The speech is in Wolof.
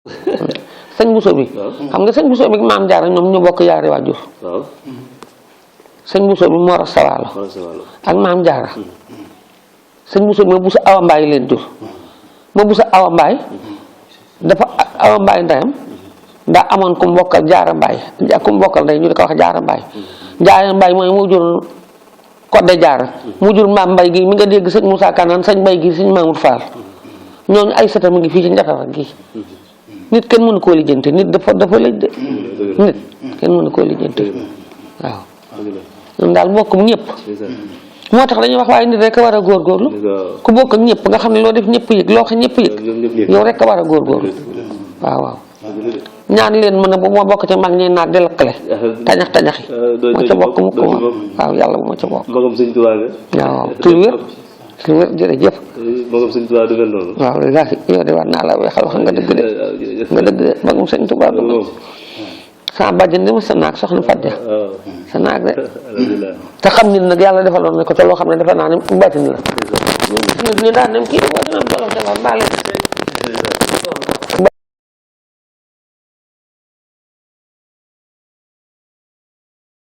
sëñ Bousso bi xam nga sëñ Bousso bi maam Jaara ñoom ñu bokk yaari waajur sëñ Bousso bi moo rastawaalo ak maam Jaara sëñ Bousso bi ma Bousso Awa Mbaay leen jur ma Bousso Awa Mbaay dafa Awa Mbaay ndeyam daa amoon ku mu bokkal Jaara Mbaay ku mu bokkal ndey ñu di ko wax Jaara Mbaay Jaara Mbaay mooy mu jur Kodde Jaara mu jur maam Mbay gi mi nga dégg sëñ Moussa Kanaan sëñ Mbay gi sëñ Mamour Fall ñooñu ay sëtam mu ngi fii ci Njafara gi nit kenn mënu koo lijjanti nit dafa lëj de nit kenn mënu koo lijjanti waaw ñoom daal bokkum ñëpp moo tax dañuy wax waaye nit rek a war a góorgóorlu ku bokk ak ñëpp nga xam ne loo def ñëpp yëg loo xam ñëpp yëg yow rek a war a góorgóorlu waaw ñaan leen mën a bu ma bokk ci mag ñi naat di lakkale tañax tañaxi moo ca bokk mukk moom waaw yàlla bu ma ca bokk waaw tur wér tur wér jërëjëf waaw léegi yow de war naa la weexal wax nga dëgg de nga dëgg de magum sëñ Tuubaa du sa bàjjen di ma sa naag soxna Fadja sa naag de te xam nit nag yàlla defaloon na ko te loo xam ne defe naa ne bàttin la ñu daan nem kii boo dina am jolof defar mbaa leen